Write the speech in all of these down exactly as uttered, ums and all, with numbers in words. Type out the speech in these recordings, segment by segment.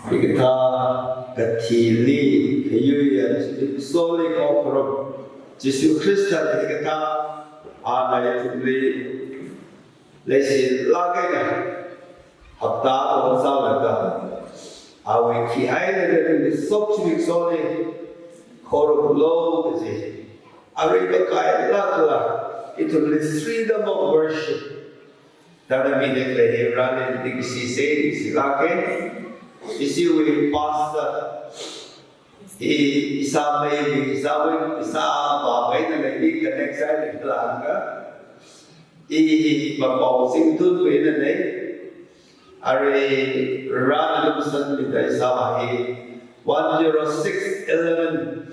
Hikathā kathili, khayuiya, Jishu Khristali khuikharum. Jishu Khrista hikathā ana ithumli leishilāk eina hapta akha sālaga, awui khi eina ithumli shokchimik soli, khorumlu kaji. Arui makailākla, ithumli freedom of worship. Tana mi de kle he rani diksi se, diksi lāke. Ishiwui pastor, i, isāmei, isāwui, isāvāmeina leili connect sālāka. I, mapao singtun veina lei. Arui rani lumsanmida isāvā hi one zero six eleven,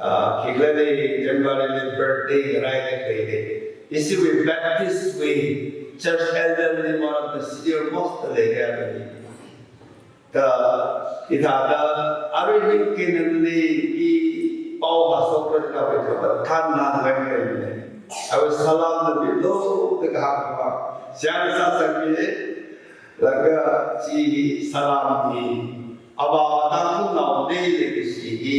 ah, khikhalei January li birthday ngarai de kle de. Ishiwui Baptist wui church elder li one of the senior most lei kya kani. Ta, ithāda, arui New Canaan li i pao hāshokra kawui kapathan nganāwui kani. Awui salam da milu da kahāng pa. Siang sāsang mi, laga chi salam hi, Avāva Tangkhulnao de leikashi hi,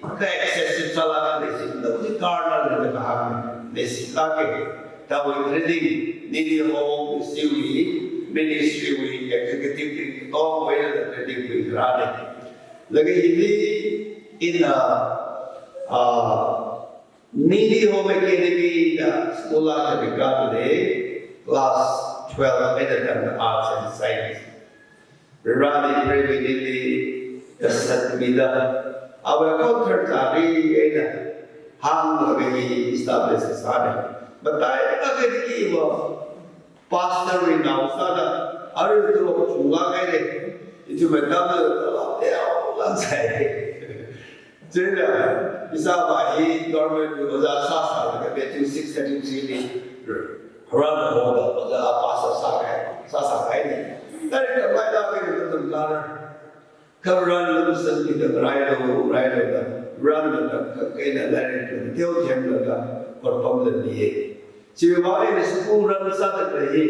kha excessive sālāk leishi, da kuni karna da kahāng leishilāke. Tawui greeting, Nini Home ishiwui, ministry wui, executive wui, tongwui, greeting wui, rani. Laga hili, ina, ah, Nini Home Academy da school akha rikade, class twelve eina tangda arts and science. Rani private li kasatmida, awui contract tari eina hānglaga hi establish sāne. Matailāk eina iva pastor wui nao sāda, arui tolop chunglāk eina, ithumwui tamda tolop teolāk sai. Chieina, isāvā hi government wui ojā sāsālaga Matthew six thirty-three li, Haran hoda ojā pastor sākahai, sāsākahaine. Lairik tammeida kei katam lara. Kha rani lumsanmida railu, railu da, rani da kha kaina lairik teothemlaga, khorpamda leiye. Chiwui vang eina school run sāda khalei hi,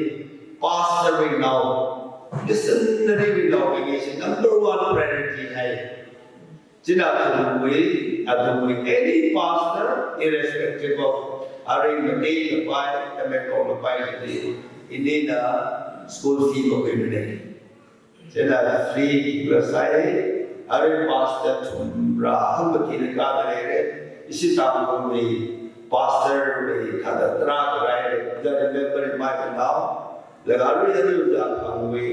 pastor wui nao, missionary wui nao, leikashi number one priority hai. Chieina athumwui, athumwui any pastor, irrespective of, arui Meitei lapai, Tamenglong lapai chili, inina school fee makhuimane. Chieina free kila sai, arui pastor thumrā hangmati na kada leire, ishi Tangkhulwui pastor wui thāda tarākha leire, da remember in my now, laga arui arui da Tangkhulwui,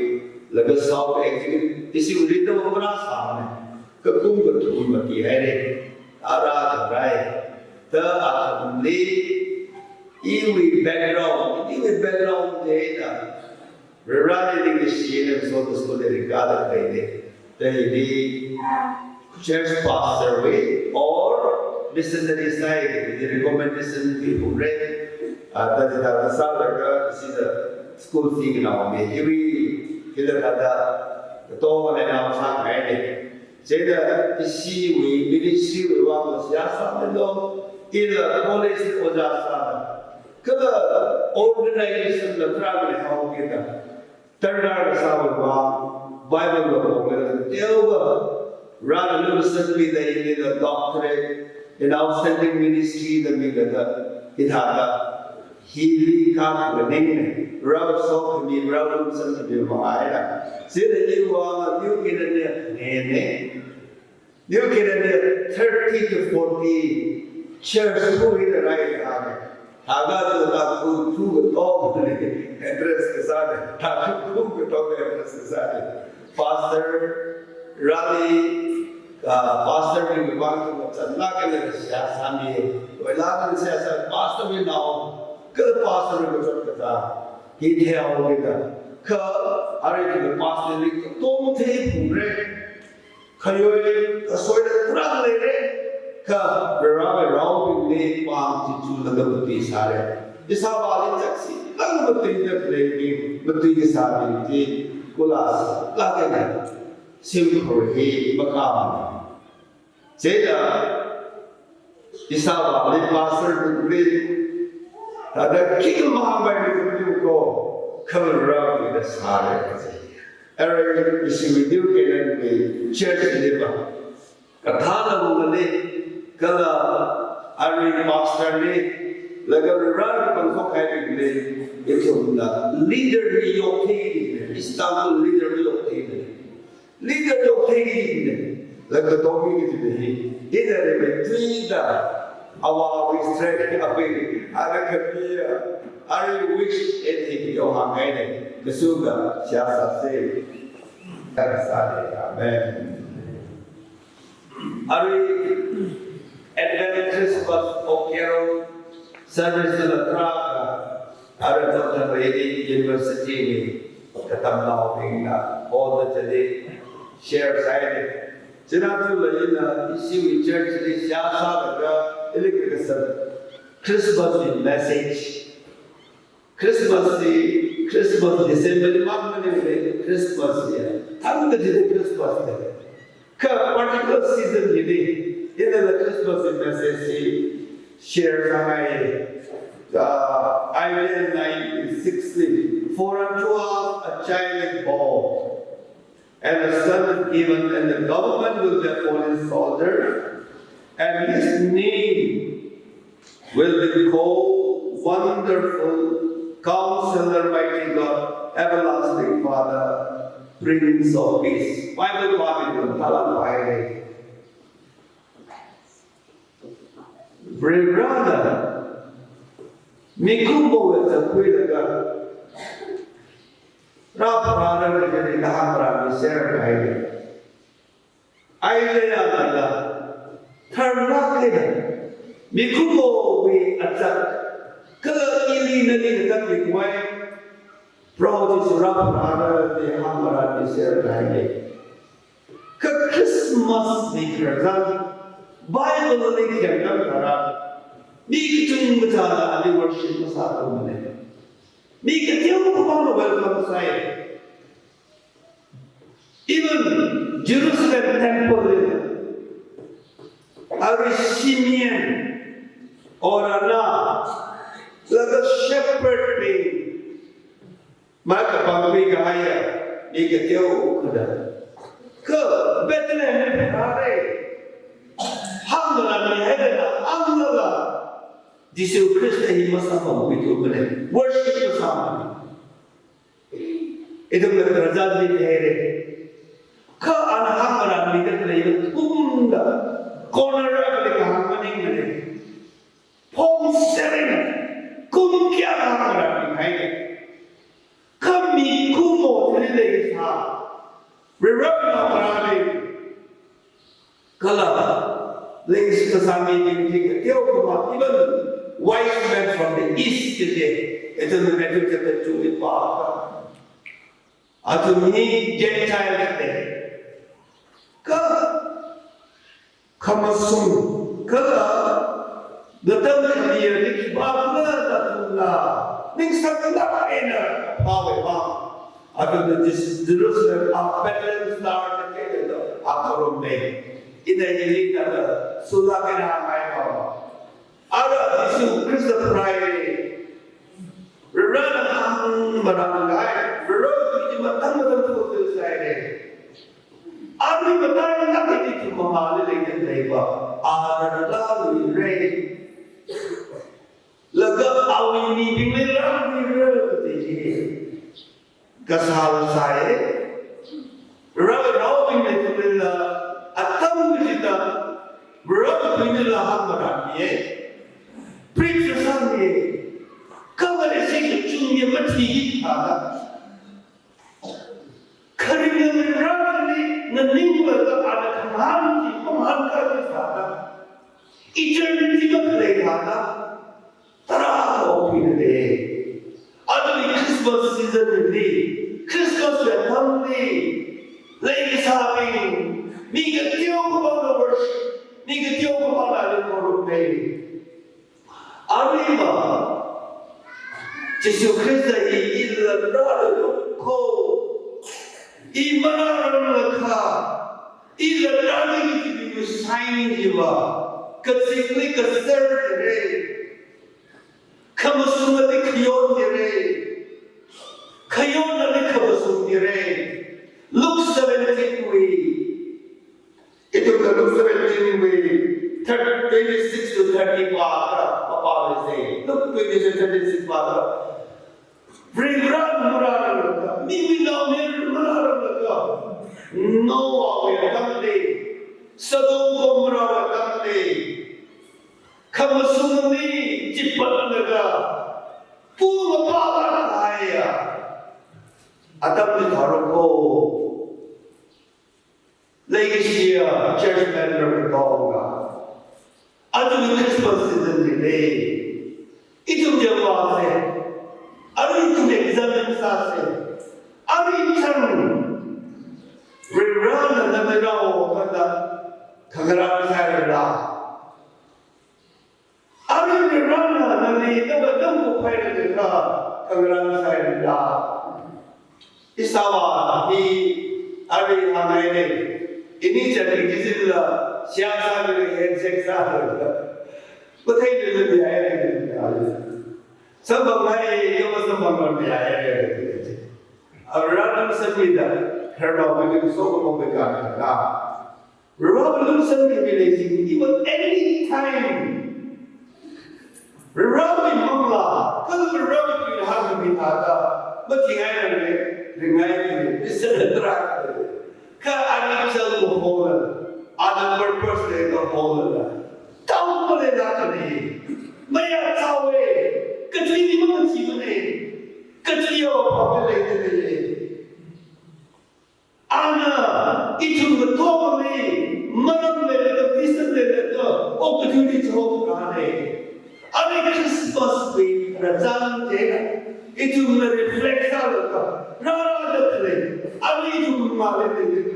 laga South Executive, ishi uri da mara sāne. Kakum kathum mati haire, ara karai, ta athumli, iwui background, iwui background de na, rarani ding ishi na so to so de rikada kaide. Ta hili church pastor wui, or missionary side, the recommendation people read, ah, ta ta ta sālaga, ishi da school fee na me, iwui, hila kada, to ne na sāngai ne. Chieina ishiwui ministry wui vangla seihā sāmilu, ila college li ojā sāda. Kala organization la tarākha haokida. Tarākha sāvā, Bible la pongla teova, rani lumsanmida inina doctorate in outstanding ministry da milaga, hithāda. Hili kha khaning ne, rao sokhami, rao lumsankhami mangaina. Chieina iwui vang New Canaan li ne ne. New Canaan li thirty to forty church khu hina rai hānge. Thākha tu ta khu khu katonga ne, address kasāne. Thākha khu katonga address kasāne. Pastor rani, ah, pastor wui vang tu machanlāk eina seihā sāmi, oilāk eina seihā sā, pastor wui nao, kala pastor wui machot kasā, hi theihao kida. Kha, arui kida pastor wui katonga theiphungre. Khayoi, kasoi da tarākha leire. Kha, Varewui raobingli pāng chichulaga matuisāre. Isāvāli chaksi, lāngda matuida khaleibing, matuikasābing chi, kula sālāk eina. Shimkhur hi makam. Chieina, isāvāli pastor bingli, thāda khikha mahāngpaimikha ko, khamarāwui da sāre kaji. Arui ishi video kailan wui, Church li va, kathāna mungale, kala arui pastor le, laga Varena pangshok kahai bing le, ithumna leader hi yoktheine, Istanbul leader hi yoktheine. Leader yoktheine, laga tomi kajina hi, ina re me tuida, awui strength, awui, ara kapiya, arui wish, and if you hang kahaine, kasuga, seihā sāse. Kasāne, amen. Arui Advent Christmas Hope Carol service la tarākha, arui Doctor Reddy University li katamnaobingna hall da chili share sāhaine. China tula ina ishiwui church li seihā sālaga ili kasā Christmas wui message. Christmas hi, Christmas December li mang maningmane, Christmas hi, thangkachida Christmas da. Kha particular season hili, ina la Christmas hi message hi share sāngai. Uh, Isaiah nine six li, "For unto us a child is born, and a son is given, and the government will be upon his shoulder, and his name will be called Wonderful Counselor, Mighty God, Everlasting Father, Prince of Peace." Bible pāmi tharan paire. Varena mikumowui zat khuilaga rāpharāra kajina hāngmarammi serkahaine. Isaiah nala tharlāk eina mikumowui azat, kala ili nali katamkhuiwui Proho Jishu rāpharāra da hāngmarammi serkahaine. Kha Christmas li khararchan, Bible li khararchan tharan, mi kachungkha china ali worship masāthumane. Mi kateokha pāngna welcome sāi. Even Jerusalem temple li, arui Simeon, or Anna, laga shepherd bing, mai kapangkhui kahaiya, mi kateokha da. Kha Bethlehem li rāre. Hāngmarammi haida hānglala, Jishu Khrista hi masamphangbingwui tui mane, worship masāmane. Ithumna khararchan chi theire. Kha ana hāngmarammi da khalei thumda, corner akhali kahāng maningmane. Phongser eina, kum kayākha hāngmarammi haine. Kha mikumo chili leisā, Varena marāmi. Kala, leikasā mibing chi kateokha, even wise men from the east chi, ithumna Matthew chapter two li pākha, athum hi Gentile ne. Kha, khamashung, kala, ngatam khamiya li khipākhala athumna ningsanglāk eina phāwui vang, athumna Jis-, Jerusalem, ah, Bethlehem star kateokha da, ah, kharumme. Ina hili kala, sulāk eina hāngngai haowa. Ara Jishu Khrista pharāi, Varena hāngmaram kahai, Varewui chi matang matang fulfill sāhaire. Arui matailāk eina ithum mangāli leida leiva, ara rāluire. Laga awui mibingli rāluire, kaji hi. Kasā sāi, rāraobingli ithumlila, atam kachida, rāraobingli hāngmarammiye, preach sāmiye, kha maleshi kachungya mathiki thāda. Kharinga Vareli nganinglaga ana khangahān chi pamahān kaji thāda. Eternity makhalei thāda. Tarākha okthuinale. Arui Christmas season li, Christmas wui atamli, leikasābing, mi kateokha pāngna worship, mi kateokha pāngna ali khorumme. Aruiva, Jishu Khrista hi ila rālu kho, i marāranglakha, ila rāli kaji sign chiva, kazingli kaser thire. Khamashungli khayon thire. Khayonli khamashung thire. Luke seventeen wui twenty-six to thirty pākha, mapālei se. Luke twenty-six, thirty-six pākha, Varivarana marāranglaga, miwui naomayara marāranglaga, Noahwui atamli, Sodom Gomorrahwui atamli, khamashungli chipatlaga, pung mapālāk kahaiya atamli thāra ko. Leikashiya church member katonga, aja Christmas season li lei, ithum yangvāsa, arui ithum examine sāsa, arui chang Varivarana nali rāokada khangarān sāhaira. Arui Varivarana nali nava dam kuphaira kha khangarān sāhaira. Ishāvā hi arui hānghaira. Ini chān ki jizila, shiyā sāli handshake sāla. Matheili lei haira. Samphang ngai, kama samphang ngai haira. Avā lungsanmida, khararnaobingli sokhami kaka. Varivarali lungsanmida lei sing, even any time. Varivarawui manglā, kala Varivarawui tui hāngmi thāda, mathingairanglei, ringailei, listen and try. Kha ani chān mahola, ana purpose leikahola, tao maleilākmana, mayā chaowa, kathui ni mangachimana, kathui yaopam leidalei. Ana ithum katongali maram leilaga, vision leilaga, okathuili chihorāna. Arui Christmas wui rāzang chieina ithumna reflect sālaga, rārada khalei, arui ithum maleilei,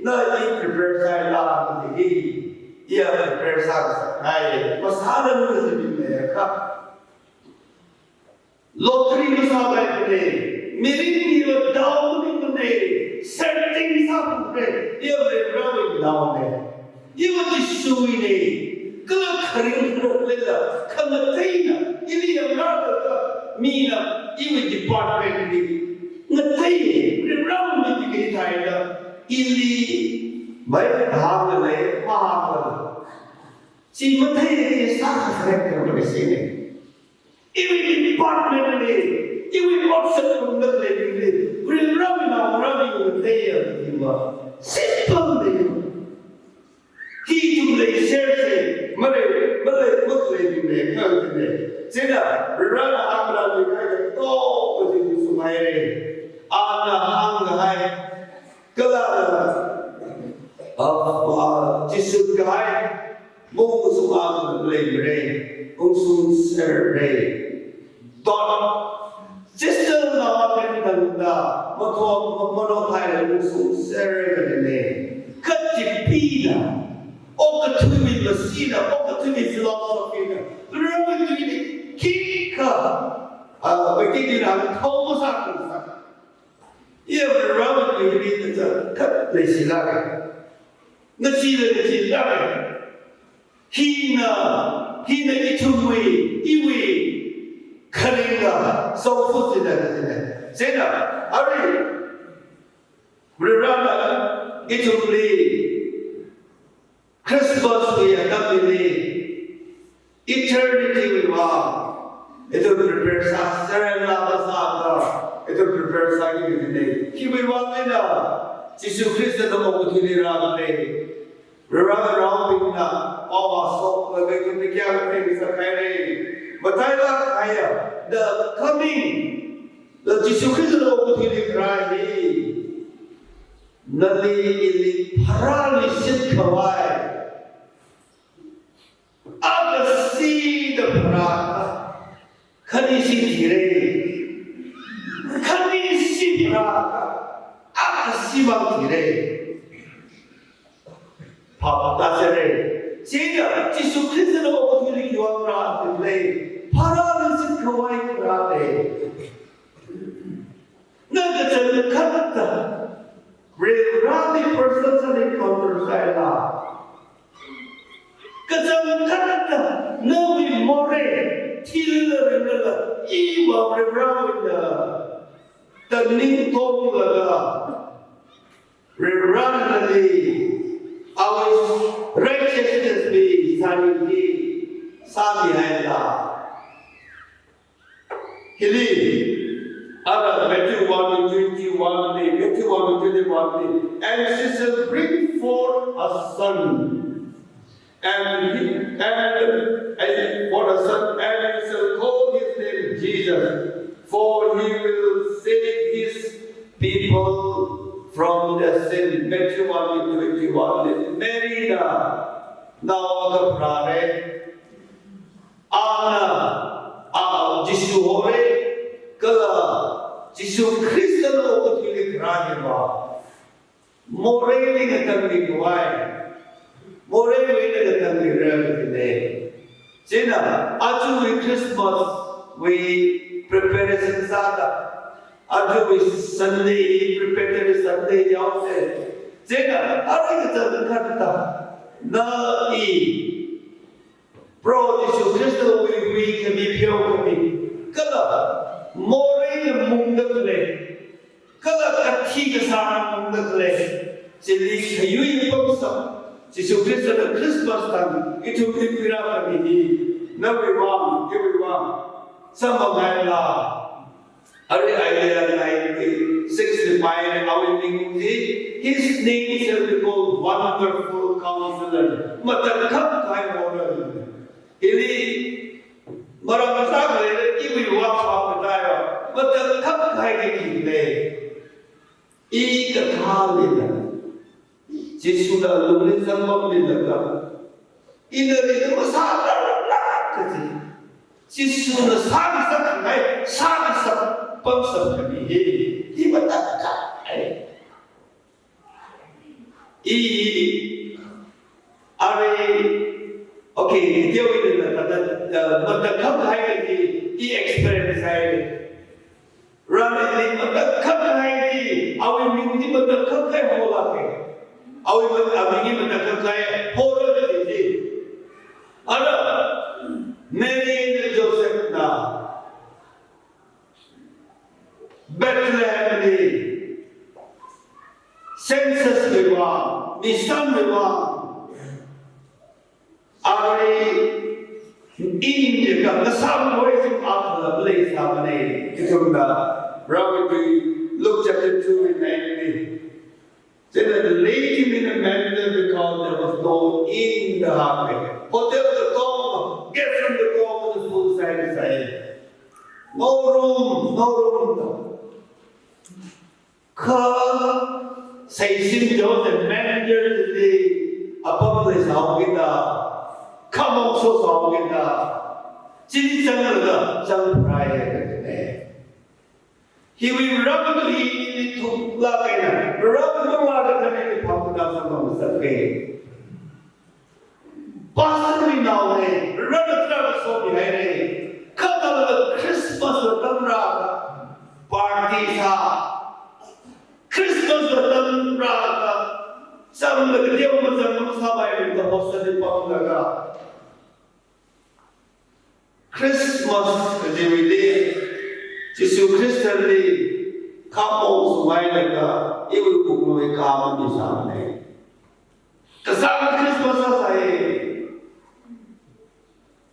na i prepare sāhaila, i, iya prepare sāngasakngai, masāran kazibing leiakha. Lottery masāpaimana, mirin hiva dao maningmana, searching sāpamra, iva Varivarawui naona, iva Jishuwuina, kala kharing kharak leila, khangateina, ili yangrālaga, mina, iwui department li ngatei, Varivarawui mibing kathāda, ili, mai hāngda lei, mahāngda lei. Chi matheili sākhasak kharek kharek sine. Iwui department li, iwui WhatsApp group li, Varivarawui naongarābing ngateiya hiva. Simple ne. Hi ithumli share sāsa, malei, malei, makhaleibingli, khaleiya. Chieina, Varivarana hāngmida katonga chi sumhaira. Ana hāngkahai, kala, ah, ah, Jishu kahai, mung sung a leimara, ungshungserra. Dot, sister naobing tangda, mathot, ma-, manothai ungshungserra ne. Kachipina, okathuiwui mashina, okathuiwui philosophy na, Varivarawui tuili khikha, ah, Vaitekina thao masākhuisa. Iya Varivarawui tuili tachān khat leishilāka. Ngachee leishilāka. Hina, hina ithumwui, iwui kharinga, sofu china, china. Chieina, arui, Varivarana ithumli, Christmas wui atam hili, eternity wui vang ithum prepare sāserra masāda, ithum prepare sāki kajina. Khiwui vang eina, Jishu Khristana okathuili rākhala. Rāra rābingna, awasok, laga ithumli kayākha theisakhaira. Matailāk kahaiya, the coming, the Jishu Khristana okathuili kharā hi. Nali ili pharāli shitkhavai. Akha shida pharā, khani shi thira. Khani shi pharā, akha shimang thira. Phap tāsera. Chieina Jishu Khristana okathuili khiwui vang rākhala. Pharāli shitkhavai kharā da. Na kachangkhatta Varivarali personal encounter sāhaila. Kachangkhatta nawui morei, thilala ringlala, iva Varivarawuina da ningtonglaga, Varivarana nali, awui righteousness wui sāni sāmihaira. Hili, ara Matthew one twenty-one li, Matthew one twenty-one li, "And she shall bring forth a son, and he, and, and for a son, and you shall call his name Jesus, for he will save his people from their sin." Matthew one twenty-one li, Mary na, naowa kapharāra. Ana, a, Jishu hora, kala Jishu Khristana okathuili kharā hiva, moreili ngatangmi khavai, moreiwui eina ngatangmira kajina. Chieina, ajawui Christmas wui preparation sāda, ajawui Sunday, preparatory Sunday yaosa. Chieina, arui kachangkhatta, na i, Proho Jishu Khristawui huikhami pheokhami, kala moreina mungda khalei, kala kathi kasāna mungda khalei, chili khayui pamshap, Jishu Khristana Christmas thang ithumli khuirākhami hi, nawui vang, iwui vang, samphanghaira. Arui Isaiah ninety-six li pāya, awui ming hi, "His name shall be called Wonderful Counselor." Matakhak kahai Horali. Hili, maram sākhalei, iwui vang sākataiya, matakhak kahai kajina. I kathāli na. Jishuna lungli zangpammilaga, ina ina masālala kaji. Jishuna sāngasakkahai, sāngasak pamshap khami hi, hi matakhak kahai. I, arui, okay, video ina na, na, na, matakhak kahai kaji, i experience hai. Rānili matakhak kahai chi, awui ming chi matakhak kahai Horali. Awui mat-, aming hi matakhak kahai Horali chi. Ara, Mary eina Joseph na Bethlehem li census wui vang, mission wui vang, arui inn jiakha kasāngwui sing akhala leisāmana. Ithumna Proverbs, Luke chapter two verse nine li, "Then they laid him in a manger because there was no inn," da hānga. Hotel katonga, guest room katonga, full size sai. No room, no room da. Kha saisim jo the manger li apam leisāhaokida, khamong sosāhaokida, chili zanglaga zangpharāya kajina. Hiwui Varewui tui thuklāk eina, Varewui mangāli khanili phākhuida samphang ngasaka. Pastor wui naona, Varena tarākha somihaira. Kha thāda Christmas atam rālaga party sā. Christmas atam rālaga, samlaga teoma zangmang sāpai da hostel li pamlaga. Christmas kajiwuili, Jishu Khristali khamong sungailaga, iwui wuklui khamong misāmana. Kazang Christmas sāsai.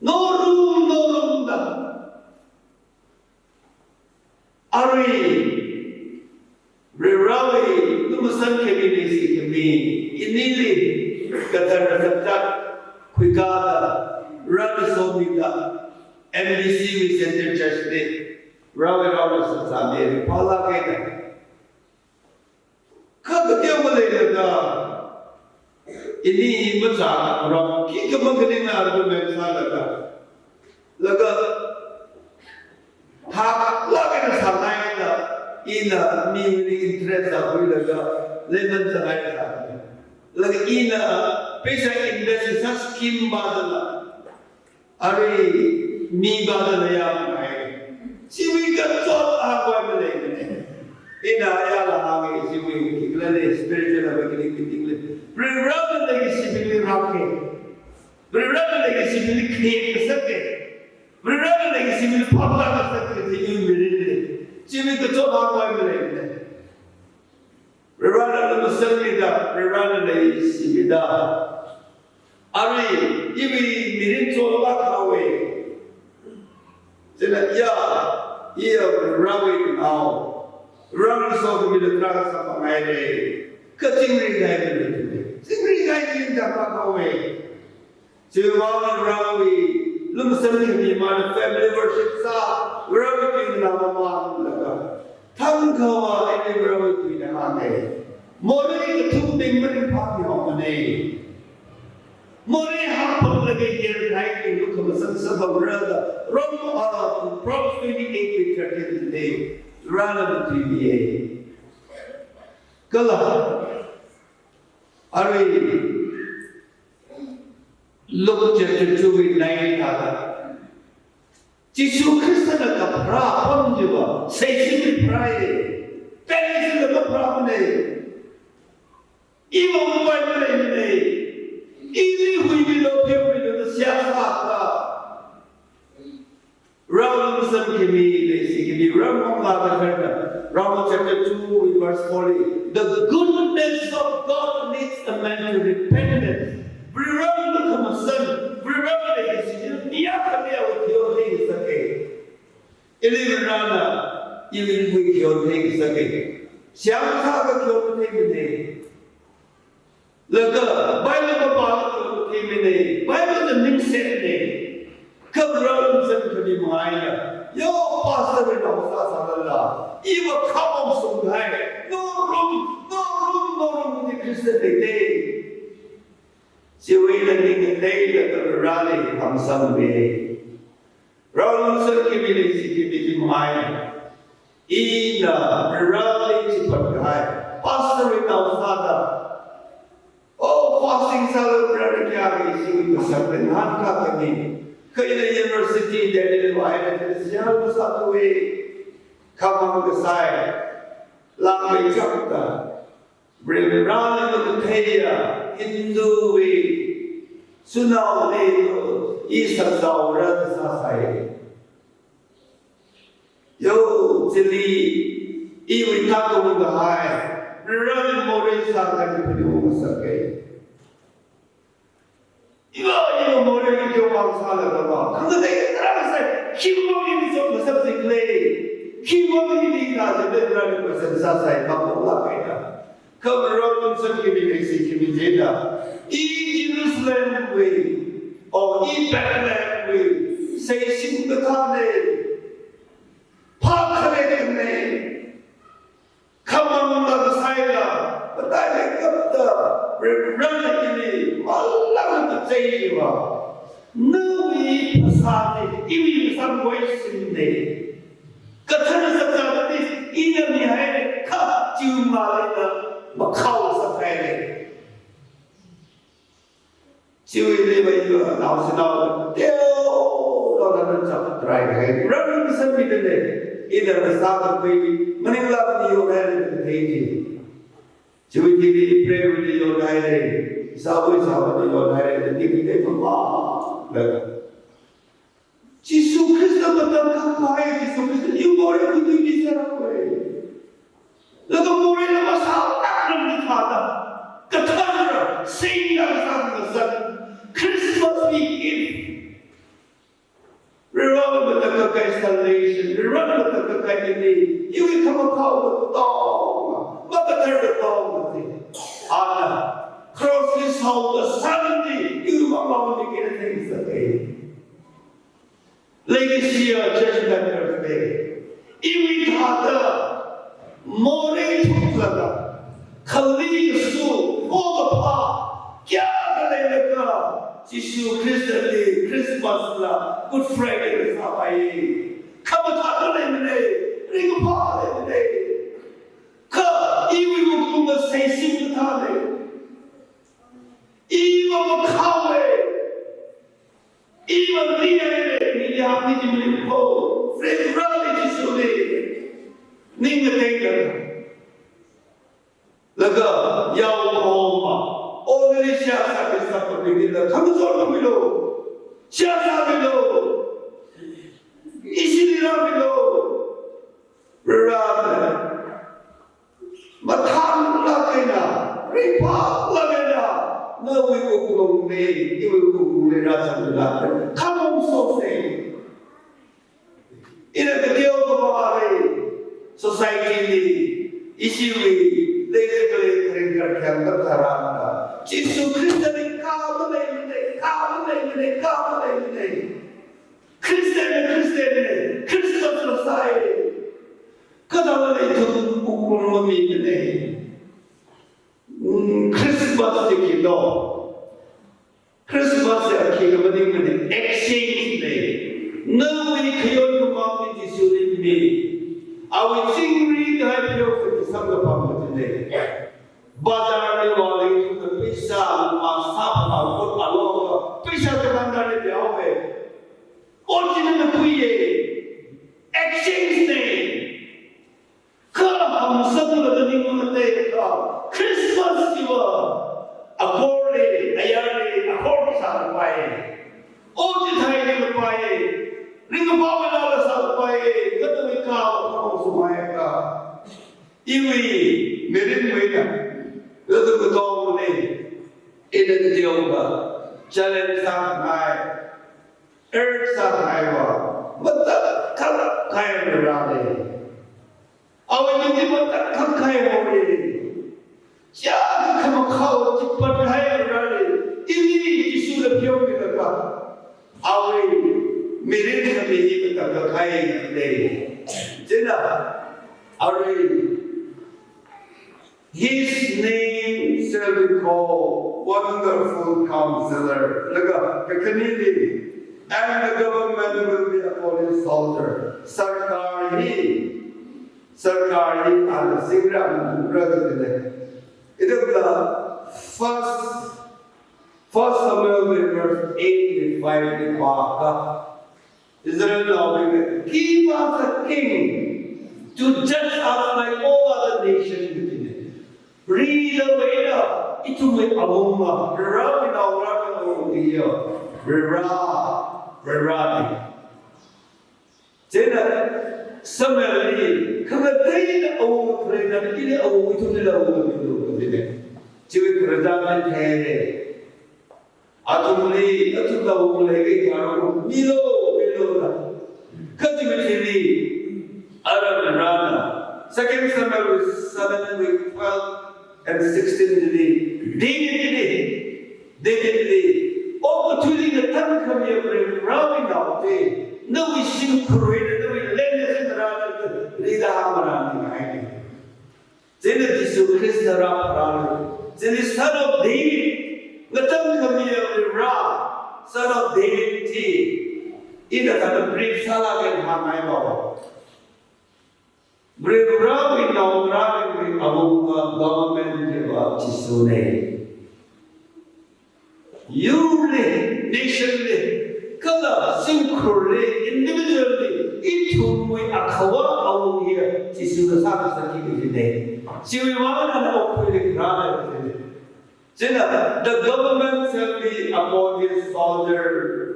No room, no room da. Arui, Varewui lumashan khami, leikashi khami, inili kathar saktak khuikada, Varena somida, M B C wui Center Church li, Varewui rao sāsāmi, phalāka da. Kha kateo maleilaga, ini hi machāngarok, khikha makhaning argument sālaga, laga, thaklāk eina sāngaida, ina miwui interest sākhuilaga, lemon sāngaida. Laga ina, pheisā invest sā scheme vādala. Arui mi vādala yāmngai. Chiwui kachot akhavai maleimana. Ina ayāla hānga chiwui khikhala le spiritual awakening meeting li. Varena leikashibingli rāka. Varena leikashibingli khayek ngasaka. Varena leikashibingli phaptā ngasaka, chiwui mirinli. Chiwui kachot akhavai maleimana. Varena lumashanmida, Varena leishimida. Arui, iwui mirin chonlāk haowe. Chieina ya, iya Varewui nao. Varena sokhami lātra kasā pāngaire. Kachingri kahai mirin. Chingri kahai mirin chānglāk haowe. Chiwuivang Varewui lumashan khami mana family worship sā, Varewui tuina mamānlaga. Thangkha va eina Varewui tuina hānge. Morei kathum bing maringphāmihaomane. Morei hapanglaga yerkahai eina lukhamashan sāpamra da. Rom, uh, Proverbs twenty-eight verse thirteen li Varena matuimiye. Kala. Arui Luke chapter two verse nine thāda. Jishu Khristana kapharā apam chiva, seishingli pharāye. Pengshingla kapharāmane. Iva upai maleimane. Ili huimilu, pheomilu da seihā sākha. Rao lumashan khami, leikashi khami, Rao manglā kathara. Rao chapter two, verse forty. The goodness of God leads a man to repentance. Varewui lukhamashan, Varewui leikashi, niya kami awo theiyo thei sāke. Ili Varena, ili wui theiyo thei sāke. Seihā sākha theiyo theimane. Laga Bible kapā laga theimeine, Bible na ningsetne. Kha Varena ningset khami mangaina. Yo, pastor ri nao sāsālala. Iva khamong sungkahai. No room, no room, no room di Christian leite. Chiwui eina ning leilala Vareli hāngsangme. Rao lumashan khami, leikashi khami chi mangaina. Ina Vareli chiphatkahai. Pastor ri nao sāda. Oh, fasting sālu Vareli kayākha ishi kasā pen han kakani. Kha ina university Delhi li vāhaida seihā masāthuwe. Khamang kasai. Langmeikapta. Vareli makatheiya Hindu wui shanao leilu, i sāsāura sāsai. Yo, chili, iwui tātung kahai, Vareli morei sākha ni phaningung sāke. Iva, iva morei kyo pang sālaga va. Khangatei tarākha sai, khiwui eina chotngasak jikle. Khiwui eina kazipda Vareli question sāsai, mapongla kaida. Kha Rao lumashan khami, leikashi khami china. I Jerusalem wui, o i Bethlehem wui, seishing kathāne. Phākhaleikhane. Khamangla kasaila, matailāk kapta, Varena ili, malāng kachei chiva. Nawui phasā chi, iwui phasā ngoi singde. Kathara sāsāda chi, ina mihaire, kha chiwui maleina, makhao sāhaire. Chiwuili va iva naoshinao teo, lo na na chap try hai. Rang san mi de le. Ida na sa ka pei, maningla ni yo hai le de ji. Chiwui ti ni pray wui ni yo hai le. Sa wui sa wui ni yo hai le, ni ki de ma ma. Le. Jishu Khrista matakhak kahai, Jishu Khrista, iwui morei khuithuiki sāra khuiye. Laga morei lama sālāk ram ni thāda. Kathara, singda kasā kasā. Christmas we give. Varewui matakhak kahai salvation, Varewui matakhak kahai ini, iwui khamakhao katonga, makathar katonga ti. Ana, cross li saoda sāda ti, iwui mamao ni kina thei sāke. Leikashiya church members te, iwui thāda morei thuklaga, khali kasu, o kaphā, kayākha leilakha, Jishu Khristali Christmas la Good Friday la sāpai. Khamathā maleimane, ringkaphā maleimane. Kha iwui wuklung la seishing kathāne. Iva makhaowe. Iva mihaire, mi ya mi ji mi ko. February Jishuli. Ning ngatei ngatei. Laga, yao ko ma. Only siya sa ke sa ko ni la. Khangachon ko milo. Siya sa milo. Ishi ni la milo. Rara. Mathānglāk eina, ringphālāk eina, Nawui wuklungli, iwui wuklungli rāzanglāka. Khamong sose. Ina kateokha mare, society li, ishiwui, leilei khalei kharing kharkhayang tharan da. Jishu Khristali kha maleimana, kha maleimana, kha maleimana. Christian na Christian na, Christmas la sai. Kathāla ithum wuklung mamimana. Mm, Christmas chi khilo. Christmas ya khi kha maningmana, exchange na. Nawui khayon khamang hi Jishuli mi. Awui chingri kahai pheokha chi samkaphang machina. Bazarli vāli ithumna pheisā, masāpha, ot aloka, pheisā kathāda li pheowe. Ot chi nana khuiya. Exchange na. Kha hamsanglaga ningmang matheikha, Christmas chiva, akhorli, ayarli, akhor sāpai. Ot chithei ningpai. Ringkaphā malala sāpai. Kha tui kha, kha sumai kha. Iwui mirin maina, ladu katongli, ina kateokha, challenge sāngai, urge sāngaiva, matakhak kahai Vareli. Awui ming chi matakhak kahai Vareli. Chiyākha khamakhao chipat kahai Vareli. Ili Jishula pheomilakha. Awui mirin khami hi matakhak kahai lei. Chieina, arui, "His name shall be called Wonderful Counselor." Laga kakhanili, "And the government will be upon his shoulder." Sarkar hi, sarkar hi ana singra, ana pura kajina. Ithumna first, First Samuel verse eight and five li pākha, Israelnaobingna, "Give us a king to judge us like all other nations," kajina. Rida veida, ithumwui awunga, Varewui naongarāwui awunga, Vare, Varena. Chieina Samuelli, khangateina awunga khaleina, ili awunga, ithumlila awunga milu kajina. Chiwui khararchan chi theira. Athumli, athumla awunga leikha, milu, milu da. Kha chiwui thili, ara Varena, Second Samuel seven verse twelve and sixteen li, Davidli, Davidli, okathuili ngatangkhamiya Varewui nao chi, nawui shimkhur eina, nawui lengna kharāna, rida hāngmara ni haina. Chieina Jishu Khrista rāpharāna. Chieina Son of David, ngatangkhamiya Vare, Son of David chi, ina kathāda brief sālaga hāngngaiva. Varewui naongarāwui awunga government chiva Jishuna. Yurli, nationli, kala shimkhurli, individually, ithumwui akhava awunga hi Jishuna sākasaki kajina. Chiwui vang eina okathuili kharāna kajina. Chieina, "The government shall be upon his shoulders."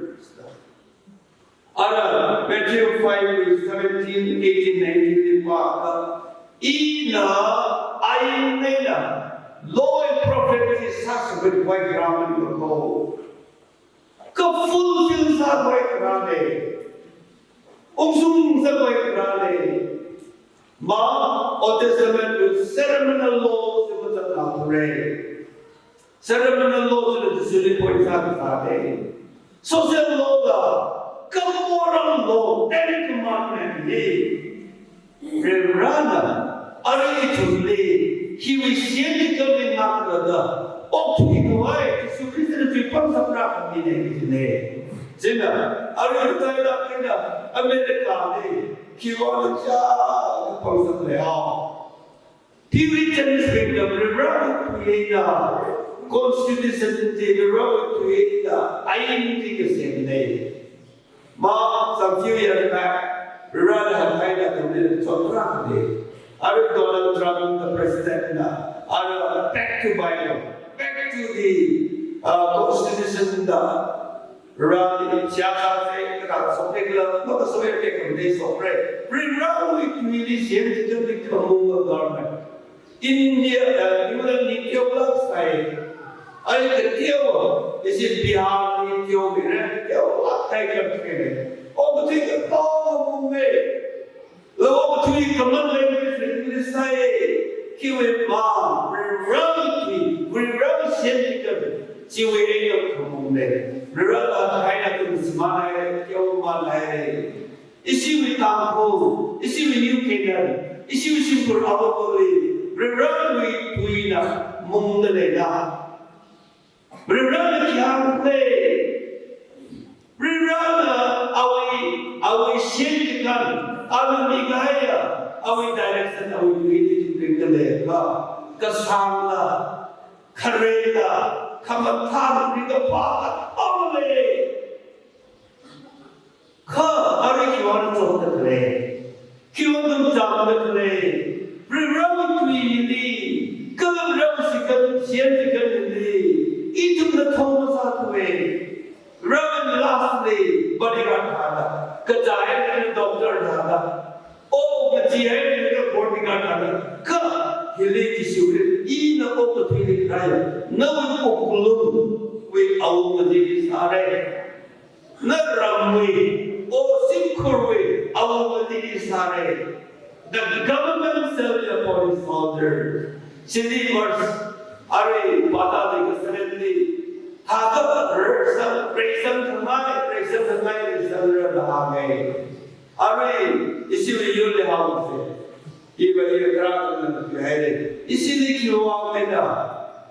Ara Matthew five verse seventeen, eighteen, nineteen li pākha, ina ain eina, law and prophet chi sāshapkhavai kharā maningmana. Kha fulfill sākhavai kharāna. Ungshung sākhavai kharāna. Ma, Old Testament wui ceremonial law chi mazatnāthura. Ceremonial law chila Jishuli point sākasāna. Social law la, kha moral law, Ten Commandment hi, Varena arui ithumli, hiwui shiyan chikali ngaklada, okthuikhavai, Jishu Khristana tui pangshapra khamina kajina. Chieina, arui tailak eina, America li, khiwui vang chā pangshap leihao. Puritan bingna Varewui tui eina, constitution chi Varewui tui eina, ain chi kasemna. Ma, some few years back, Varena haikahaina ithumli chotrakda, arui Donald Trump the president na, ara back to Bible, back to the, uh, constitution da, Vareli shākasā kathā shokra kala, makashokra kala, khamate shokra. Varewui tuili shiyan chikali khamong government. India, uh, England li kyo lak sai. Ai kateo, ishi Bihar li teo mira, teo lak kai kar kene. O, katui kato mung me. Lo, o, katui kaman le me, sai. Khiwui ma, Varewui tui, Varewui shen chikan. Chiwui eina kamung me. Varela kaina tum simanai, teo manai. Ishiwui Tangkhul, ishiwui New Canaan, ishiwui shimkhur Avāvali, Varewui tuina mungda leila. Varena khi hāngle. Varena awui, awui shen chikan, awui mikahaiya, awui direction, awui tuili ringda leila. Kasāngla, kharela, khamathān ringda pāla, awule. Kha, arui khiwui vang chotda khalei, khiwui vang chotda khalei, Varewui tuili, kala Varewui shikan, shen chikanli, ithumna thong masāthuwe. Varena lastly, bodyguard thāda, kachai eina doctor thāda, o, kachi eina bodyguard thāda, kha, hili Jishuwui, ina okathuili rāya, nawui wuklungwui awunga chi sāra. Na ramwui, o shimkhurwui, awunga chi sāra. The government shall be upon his shoulder. Chili verse, arui pāda leikasā li, thāda reisang, reisang thangai, reisang thangai, reisang rāda hānge. Arui, ishiwui yurli haose. Iva iya kra na haire. Ishili khiwui vang eina,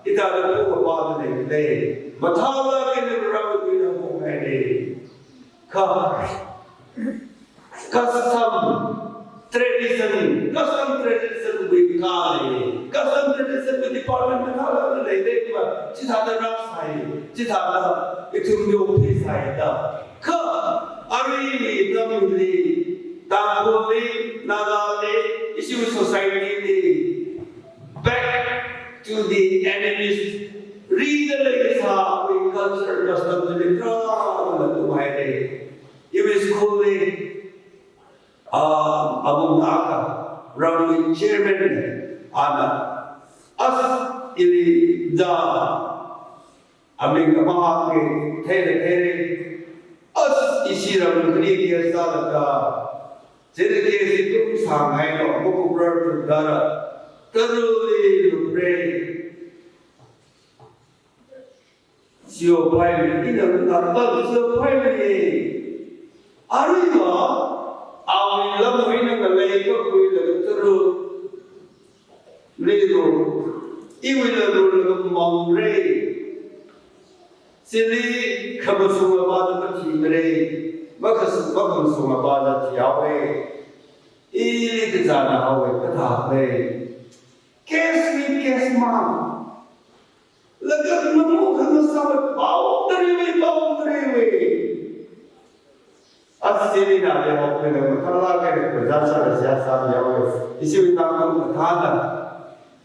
ithāda phu kapā da leile. Mathālāk eina Varewui tuina phu haire. Kha, custom, tradition, custom tradition wui kale. Custom tradition wui department mathālāk eina leile, iva chithāda rāsai, chithāda ithum yophisai da. Kha, arui tamli, Tangkhulli, Nagali, ishiwui society li, back to the animist, rida leikasā, wui culture, custom, chili rāda tumai de. Iwui school li, ah, abung akha, ramwui chairman ne, ana, as, ili da, aming amahānge, theire, theire. As ishi ram khani case sālaga, chili case hi kum sāngailo, mukuprar tu dara. Taruli lupre. Sio pai mi, ina napa sio pai mi. Aruiva, awui lam wui eina ngalei kakhuilaga taru. Lero, iwui laru laga mangre. Chili khamashunga vāda mathimare, makhasu-, makhamashunga vāda thihaowe. Ili kazāna haowe, kathāwe. Case wui case mang. Laga mamu khangasāwe, boundary wui boundary wui. As chili nali hokmila mathālāk eina kazā sāda sāsā yaowe. Ishiwui Tangkhul kathāna,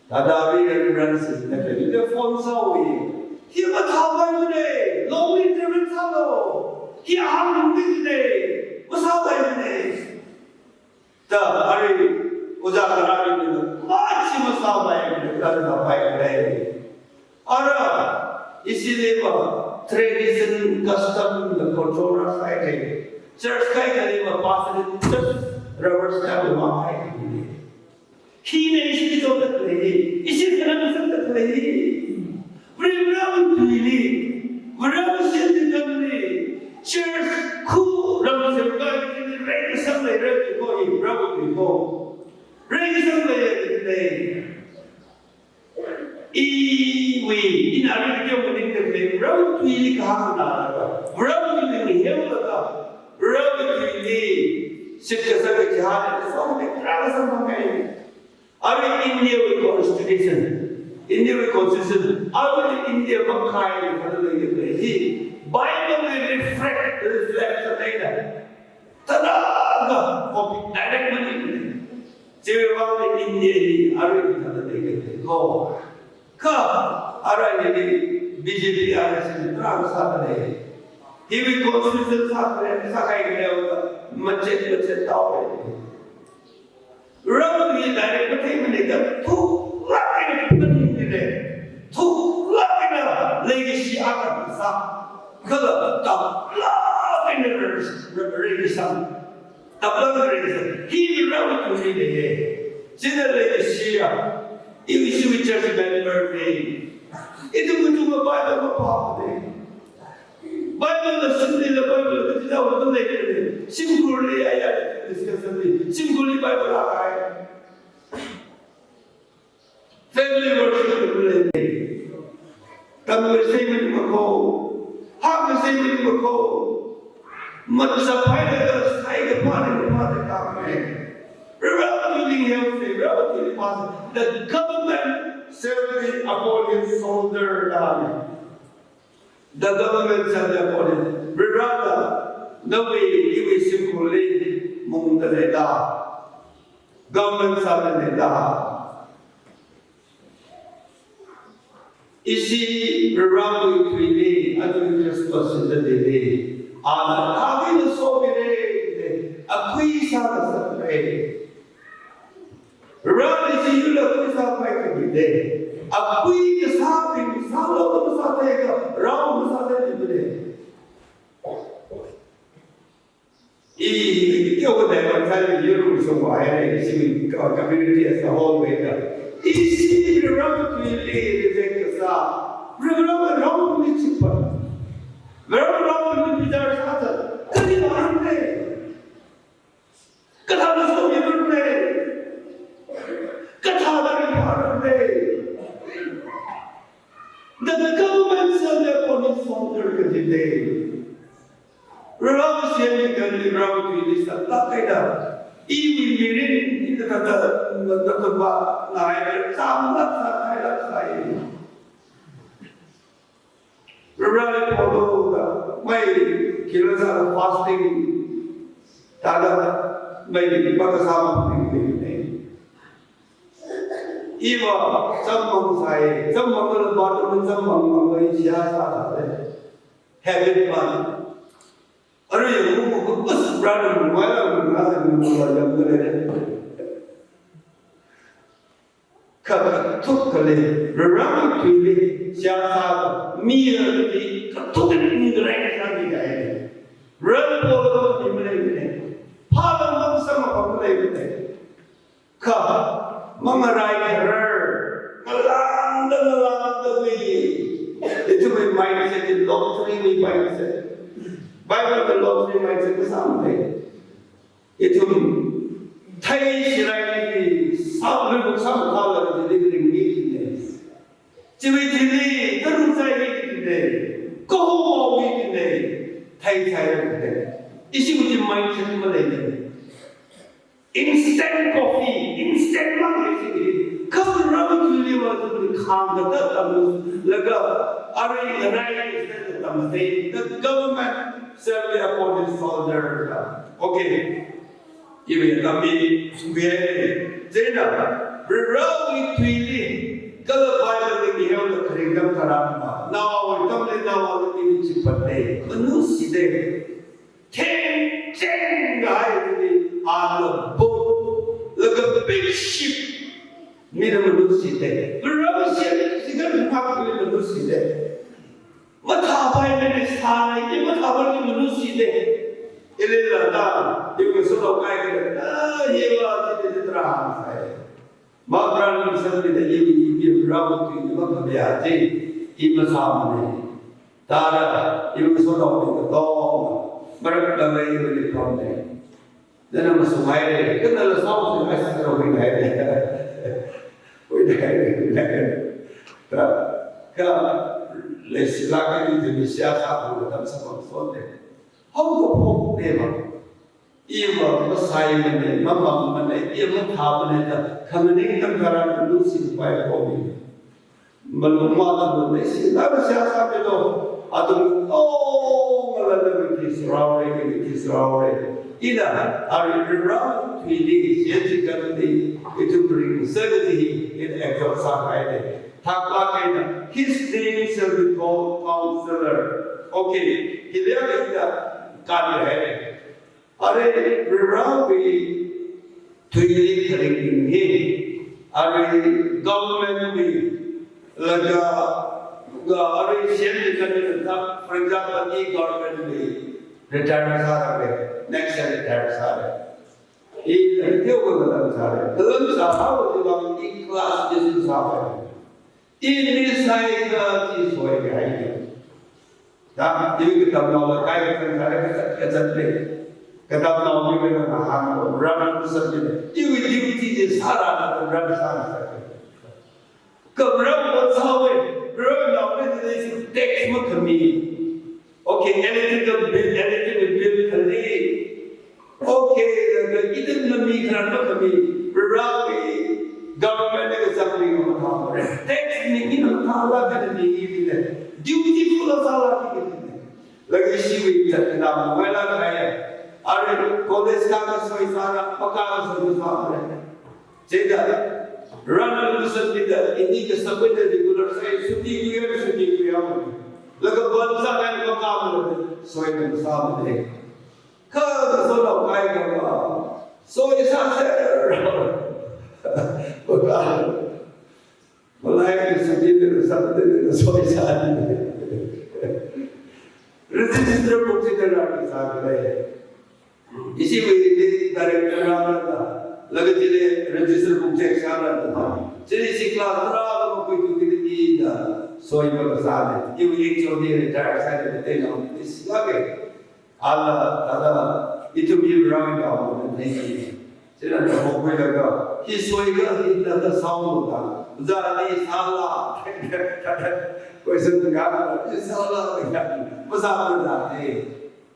thāda ri ri ran si na kali le phone sāwe. Hi mathāpaimane, long interview sālo. Hi ahāngbingde, masāpaimane. Da, arui, ojā karāli ni, machi masāpaimane, da, da, paimane. Ara, ishiliva tradition, custom, the control rāsai de. Church kaikhaliva pastor church rubber stamp mahai de. Hina ishi chotda khalei, ishi khanang sāda khalei. Varewui tuili, Varewui shen chikanli, church khu ram semkaili reikasang leira ko, i Varewui tui ko. Reikasang leira. Iwui, ina arui video maningda khalei, Varewui tuili kahāngna laga, Varewui tuili miheolaga, Varewui tuili shitkasang kaji hāngda, so, me, rākasang mangai. Arui India wui constitution, India wui constitution, arui India makhai khalei leida khalei hi, Bible li reflect, reflect sāda leida. Thāda ka copy direct maningmane. Chiwui vangli India li arui thāda leida khalei ko. Kha, arui ni B J P R S N rāsāda lei. Hiwui constitution sākhalei, sākahai khalei, machet, machet tao lei. Ram hi direct matheimane, kha thuklāk eina phaningmane. Thuklāk eina Kala, taplāk eina re-, re-, reisang. Taplāk eina reisang. Hi Varewui tui leiya. Chieina leishiya. Iwui, iwui church member na. Ithum katonga Bible mapāmana. Bible la simlila Bible la kaji dao la leilei. Shimkhurli aya discussion li. Shimkhurli Bible akha. Family worship li lei. Tamkasei maningmana ko. Hāngkasei maningmana ko. Machap hailaga sai kaphā ni kaphā da kame. Varewui tui lingheosei, Varewui tui li pāsei. The government shall be upon his shoulder da. The government shall be upon him. Varena, nawui, iwui shimkhurli mungda leida. Government sāda leida. Ishi Varewui tuili, aja Christmas shinda leili. Ana, ana ina somira, akui sāda sāra. Varena ishi yurli akui sāpai kajida. Akui kasābing sālu kasā theiakha, Varena masāthei mibingna. I, i, i, kyo ko dai ko sai yur songwui haira, ishi ka, community as a whole wui da. Ishi Varewui tuili reject kasā. Varena Varewui chipā. Varena Varewui bichar sāsa. Kali maramna. Kathāda somimana. Kathāda ringphāmana. The government shall be upon his shoulder kajida. Varewui shimli kali Varewui tuili sālāk kaida. Iwui mirin, ina tata, tata ba, ngai, chāmlāk sā, khailāk sāi. Vareli phoda, mai, kila sā fasting, tada, mai, baka sā, mai, mai. Iva, chāmmang sāi, chāmmang la ba, chāmmang mang, mang, mai, siya sā, sā, habit ba. Arui yang mu, mu, bas, brother, mu, wala, mu, wala, yang, mu, le. Kha kathuk khalei, Varewui tuili, siya sā, mi arui, kathuk ni ngarai sāngai. Ran polo ni maleimana. Phalang mang sāma pamaleimana. Kha, mangarai kharar, ngalāngda, ngalāngda wui. Ithumwui mindset, lottery wui mindset. Bible wui lottery mindset kasāmana. Ithum thei shirai ni sālu sākhala delivery ni ne. Chiwui thili, tarung sai ni ne. Kaho mawi ne. Thei sai ne. Ishi uji mindset maleine. Instant coffee, instant mang ishi. Kha Varewui tuili va tu khangda tamlu. Laga, arui nganai instant tamsei. The government shall be upon his shoulder. Okay. Iwui tammi, iwui, chieina, Varewui tuili, kala Bible li mihaoda kharing tam tharan ma, naowui tamli naowui tamli chipāda, manusida. Theng, theng, ngai, ni, ala, boat, like a big ship, mina manusida. Varewui ship, sigan mak, mina manusida. Mathāpaimana sāi, i mathāpaimana manusida. Ilila da, iwui solo kai kida, ah, iva, titi, titi, tara, sai. Mapran misal mida, iwui, iwui, Varewui tui, iva, kabya, ti, i masāmana. Tara, iwui solo, iwui, to, marak, da, iwui, iwui, pamna. Nana masumai, kha nala sāmasi ai sāra huinai. Huinai, huinai. Ta, kha leishilāk eina ithum siyasa bu tam sāpam sonde. Hao ko phok ne ma. Ima masaimana, mamangmana, ima mathāmana da. Kha maningtam tharan lungsipai ko mi. Malung mathāmana, si, lāra siyasa pelo, athum, oh, ngalāna mithi saraore, mithi saraore. Ina, arui Varewui tuili, siya chikatli, ithum ringsa kaji hi, ina exalt sāhaide. Thāklāk eina, his name shall be called Counselor. Okay, hiliya ina, kan haide. Arui Varewui tuili kharing hi, arui government wui, laga Arui C M li kani kani, for example, i government li retire sāra, next year retire sāra. I teokha katam sāra. Katam sāhaoda vang i class dismissal sāpai. I mi sāi kachi soihaira. Da, iwui katamnaola kai kazang sāra, kazat, kazat le. Katamnao mi kazang hāng, run sāra. Iwui duty chi sāra, run sāra. Kha run ot sāwui, run naoli chi tax makhami. Okay, electrical bill, electrical bill khali. Okay, laga ithumna mi khararna makhami, Varewui government na kazang mi mathāmara. Tax mi ina mathāla kani mi ina. Dutiful sāla kani. Laga ishiwui zat khanam ngaila kaya. Arui college kākha soi sāra, makā soi sāra. Chieina, run lumashan mida, ini kasā mida regular sāi, suti kuya, suti kuya. Laga ban sākahai makā mada, soi masāmada. Kha kasā nao kaikha, soi sāsera. Makā. Malai suti mida, Sunday mida, soi sāni. Register book chi da rāki sākahai. Ishiwui director rāda, laga chili register book check sārada. Chili ishi class tarākha makhuithu kida ina soi makasāna. Iwui H O D retire sāda teinaoli ishi lāka. Ala, ala, ithum hi rāngaida mona nei. Chieina makhuilaga, hi soikahai hina da sound da. Zali sāla. Question ngahān, hi sāla, masāmada.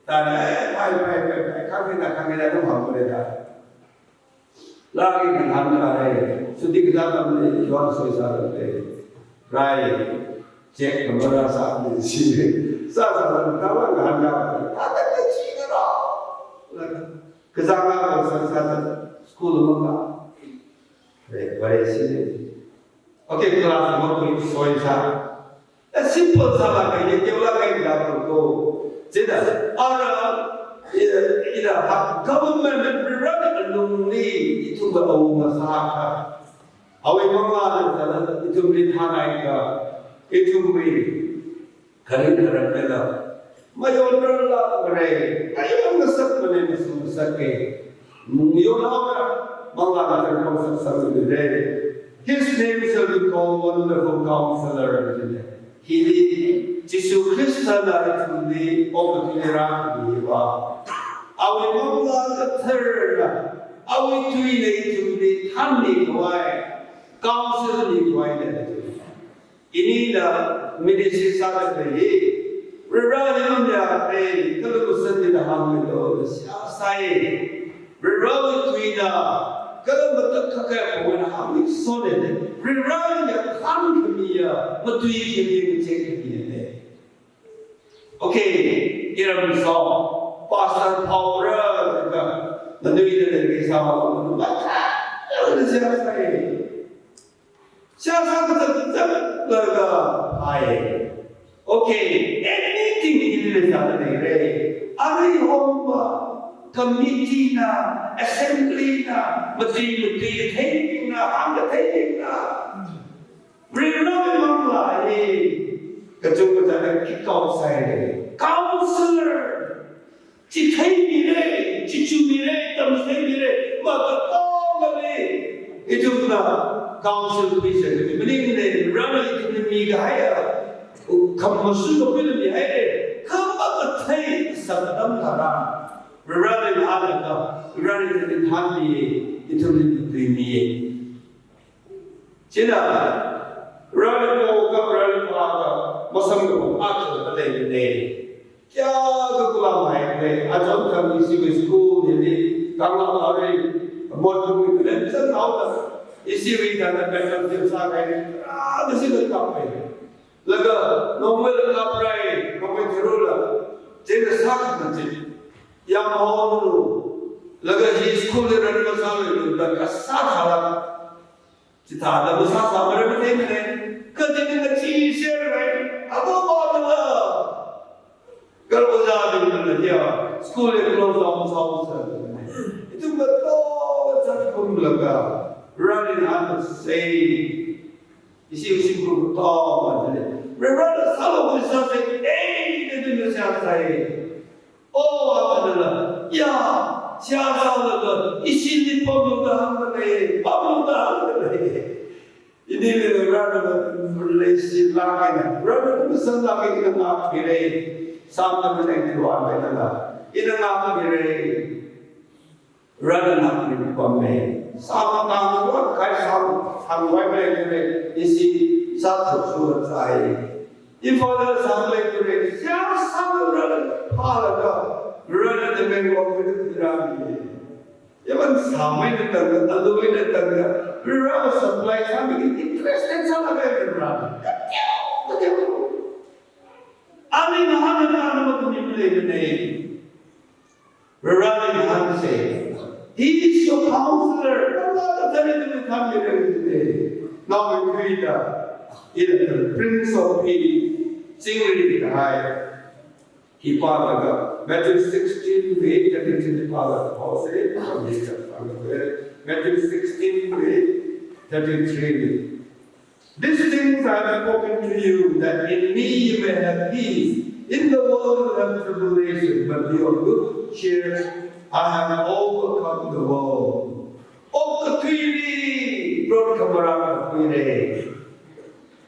Tara, eh, phai, phai, phai, phai, khangkhida, khangkhida, nung hāngkhuida. Lagi nang hāngkahai, suti kazā atamli, yuan soi sāra te. Rai, check number sāni, si. Sā, sā, sā, tala hāngkahai. Tata kachi karo. Laga, kazanga ko sā, sā, sā, school maka. Re, vare si. Okay, class makhui soi sā. A simple sālāka, ya teolāka example ko. Chieina, ara, i, ina ha government run alungli, ithumva awunga sākha. Awui manglāna sāla, ithumli thānhaiakha, ithumwui, kharing kharam mela. Mayon rarla mare, mayon ngasak mane, masu ngasak ke. Mayon haora, manglā ngathar pangsak sangmire. His name shall be called Wonderful Counselor. Hili, Jishu Khristana ithumli opportunity rāmiva. Awui manglā ngatharna, awui tuina ithumli thānmi khavai, counsel mi khavai na. Inina ministry sāda khalei hi, Vareli maya khalei, kala kusandi da hāngmilu, da seihā sāi. Varewui tuina, kala matakhak khavai na hāngmi sone. Vareli ya khān khamiya, matui khami, machek khamiya ne. Okay, iram song, pastor power, ka, manui da lei sa, matakhak, da seihā sāi. Seihā sā kazat kazat laga hai. Okay, anything in the family, right? Arui hom ba, committee na, assembly na, matui matui kathei na, ang kathei na. Rinna manglā hi, kachung kachāng na kikao sāi. Counselor. Chitheimire, chichumire, tamchitheimire, makatongali. Ithumna counsel pisa, maningla, Varena ithumli mikahaiya, khamashung kapila mihaire, kha makathei sāda atam tharan. Varena hānglaga, Varena ithumli thānmi, ithumli tuimi. Chieina, Vareli pokha, Vareli pākha, masamkaphang akha leilei. Kayākha kula mahailei, achon thang ishiwui school hili, tangla lari, mot kumui kalen zanghaoda, ishiwui thangna battlefield sākahai, rāda shida kapai. Laga, nongmei la kaprai, nongmei tharula, chieina sākhanang chi. Yamhaolu, laga hi school li run masālu, laga sākhala. Chithāda masāsā mara matheimane, kachina kachi share rai, abo ba dala. Kala ojābingna hiya, school li close down sāsa. Ithum katoda zatkhumlaga, Varena hānsa. Ishi ishi group tao ba dala. Varivarana sālu kaji sāsai, ei, ina dina sāsai. O, athānala, ya, seihā sālaga, ishili pamlu da hāngda lei, pamlu da hāngda lei. Inili Varivarana leishilāk eina, Varivarana masanlāk eina ina ngākmira. Psalm number ninety-one eina, ina ngākmira. Varivarana ngākmipamma. Psalm ngākmikahai Psalm, Psalm vai maleithura, ishi sāthutshu zai. Imphal Psalm leithura, seihā sālaga Varivarana phālaga, Varivarana Tamenglong mida khuirāmi. Even Psalm eina tangda, alu eina tangda, Varivara supply sāmiki interested sālaga Varivarana. Kateokha, kateokha. Ali ngahānkana makhami maleimana. Varivarali ngahānsai. He is your counselor. Nala kathara tui khami rengde. Naomeithuida, ina Prince of Peace, chingri kahai. Hi pālaga, Matthew sixteen, verse thirty-three pālaga, Paul say, Matthew sixteen, verse thirty-three. These things I have spoken to you, that in me you may have peace. In the world you have tribulation, but be of good cheer. I have overcome the world. Okathuili protkhamarān khuira.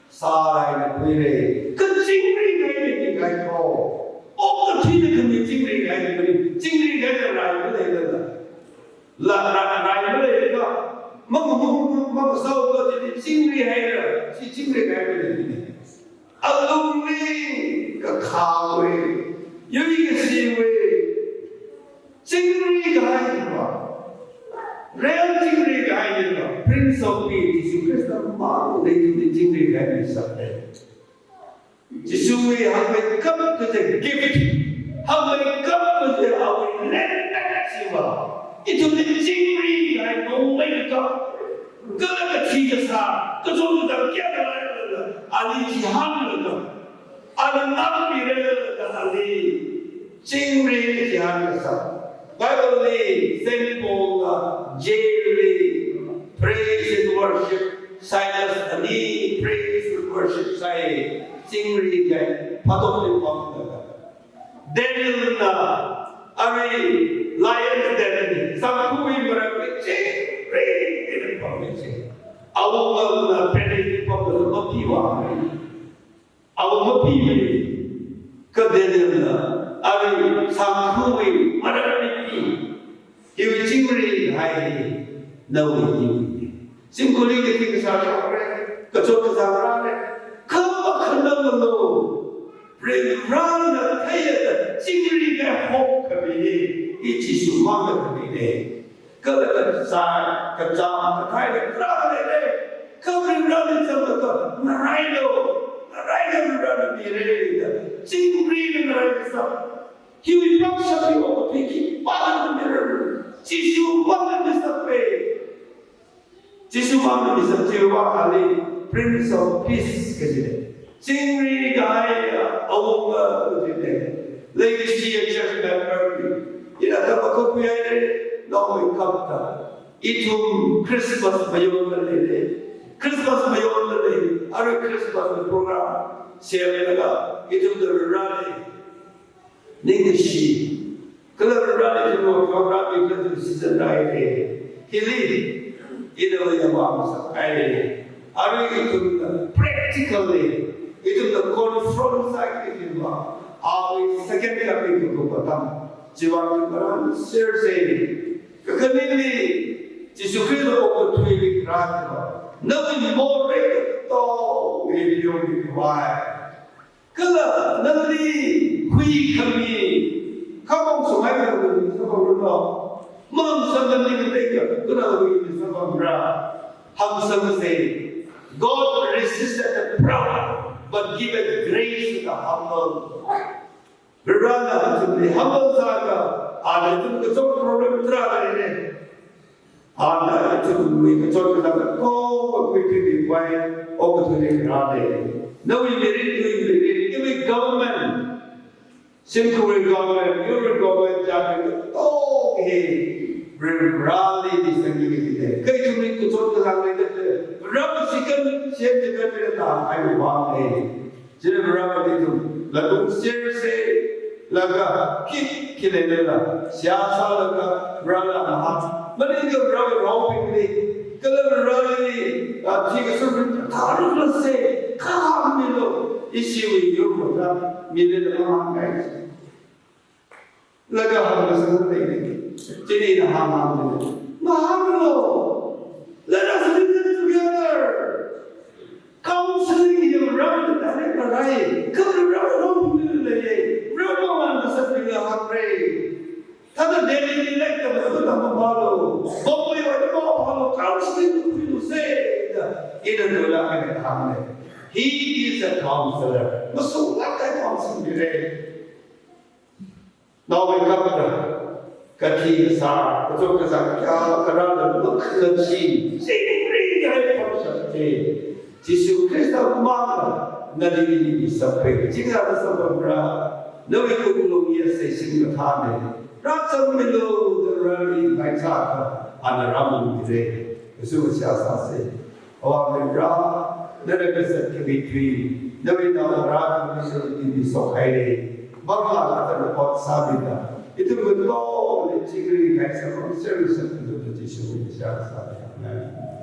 Sālaga khuira. Kachingri kahai ni kaho. Okathuili khami chingri kahai ni, chingri kahai rai maleilala. La, la, rai maleilala. Mama, mama, mama, sao ka chili chingri haira. Chi chingri kahai maleimana. Alungli kakhāwui, yuikashiwui, chingri kahai va. Real chingri kahai va. Prince of Peace, Jishu Khrista mang leiduni chingri kahai mi sāda lei. Jishuwui hangmeikap kaji gift, hangmeikap kaji awui lending chiva. Ithumli chingri kahai nongmeikap. Kala kathi kasā, kachot kazang kayākha leilala, ali chihānlaga, ana ngākmirala ali chingri chihān kasā. Bible li Saint Paul la jail li praise and worship, Silas ani praise and worship sāi, chingri kahai, phatongli pamlaga. Daniel na, arui lion den, sangkhui marakli chingri eina pammi chi. Awungana panic pamlaga mapiwui. Awunga pimana, ka Daniel na, arui sangkhui marakli pi, hiwui chingri kahai hi, nawui hiwui. Shimkhurli kathi kasā shokra, kachot kazang rāra, kha makhananglu, Varivarana theiya da chingri kahai hope khami hi, hi Jishu mangda khamina. Kala kazā, kachām kathai tarākha leilei. Kha Varivarali zanglaga, ngarailu, ngarailu Varivarana mira da. Chingri ngarailu sā. Hiwui pangshap hi okathui khipāna mira. Jishu mangna misāpai. Jishu mangna misā chiwui vang ali Prince of Peace kajina. Chingri kahai awunga kajina. Leikashi church member, ina thāda khuihaira, naomeikapta. Ithum Christmas mayonda leira. Christmas mayonda lei. Arui Christmas program semlaga, ithum da rāra. Ningkashi, kala rāra ithum program ithum season rāra. Hili, ina ya mama sāhaira. Arui ithumna practically, ithumna confront sāki ithumva, awui second coming kaho patam. Chiwui vang ithum ngarān share sāi. Kakhaneli, Jishu Khrista okathuili rāda, nawui morei katonga pheomi khavai. Kala nali huikhami, khamong sunghaira, sāpamranu. Mahamsangda ningteiya, kala huikhami sāpamra. Hamsang sāi, God resisted the proud, but giveth grace to the humble. Varivarana ithumli humble sāda, ana ithum kachot problem tarākha leilei. Ana ithumwui kachot kazang katonga khuipimivai, okathuili rāra. Nawui mirin, iwui mirin, iwui government, Shimkhurwui government, yurwui government, jatwui katonga hi, Varivarali misangki kajina. Kha ithumli kachot kazang leida, Varivarana shikhan, shim shikhan Varivarana tāhaiwui vangna. Chili Vareli ithum latungserse, laga khi khi leilala seihā sālaga Vareli mahā. Maningakha Vareli raobingli, kala Vareli, ah, thikasur tharuk lase, kahāng milu, ishiwui yurmona, mili la mahāngai. Laga hāngkasang leili. Chili ina hāngmang. Mahānglu. Let us reason together. Counseling hi Vareli direct na rai. Kha Vareli raobingli leiya. Vareli maman kasabingli hāngra. Thāda Delhili lei tamda tamda pālu. Bombay wui tamda pālu. Counseling khuilu se. Da. Ina dola ina hānga. He is a counselor. Masunglaga counseling mira. Naowui kapta, kathi kasā, kachot kachāng kayākha rāda makhalei chi, chingri kahai pangshap chi, Jishu Khrista mangna nali nili sāpai, chingri sāpamra, nawui wuklung hi asai shim kathāna, rāchāmmilu da Vareli maichākha, ana rāmamira, kasu kasā sāsa. Awang Vare, nana kazat kapi tui, nawui naongarā tui miso tui miso haira. Mangla kata report sāmida. Ithum katongali chingri kahai sākhuisersa da Jishu mingli seihā sāya. Amen.